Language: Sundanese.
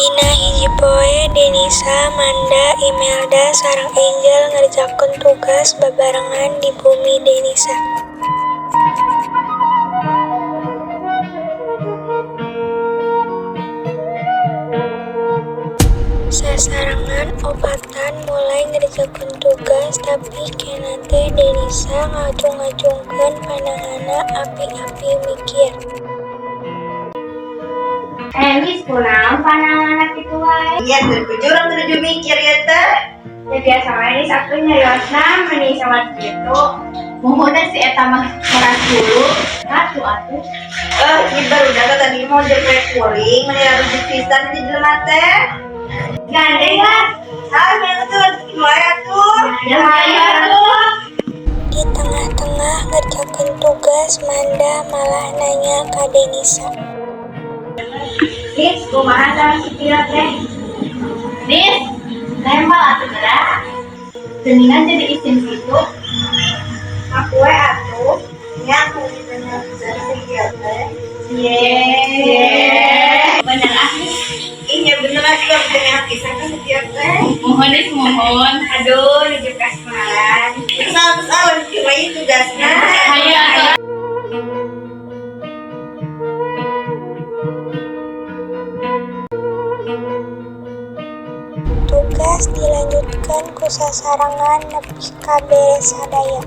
Dina hiji poe, Denisa, Manda, Imelda sareng Angel ngerjakeun tugas babarengan di bumi Denisa. Sasarengan opatan mulai ngerjakeun tugas tapi kena teh Denisa ngacung-ngacungkeun pandanganna api-api mikir. Eh, Nis, kunaon pandangan kitu wae? Iya, tuh urang nuju mikir ya teh. Ya biasa wae, Nis, atuh nyariosna meni sama kitu. Muhun si eta mah keras dulu. Atuh atuh. Eh, ini baru udah tadi mau jepret kuring, meni rujuk pisan di jelema teh. Gandeng lah. Ah, yang tuh mulai atuh. Ya atuh. Di tengah-tengah ngerjakeun tugas, Manda malah nanya ka Denisa. Nis, kumaha cara si pilot teh? Nis, nembak atuh geura. Geningan jadi isin kitu. Aku we atuh. Nya aku ditanya bisa si teh. Ye. Bener ah, Nis. Ih, ya bener atuh tanya pisan ka si teh. Mohon, Nis, mohon. Aduh, nuju kasmaran. Terus awan cuma itu tugasna. Hayu atuh. Tugas dilanjutkeun ku sasarengan nepi ka beres sadaya.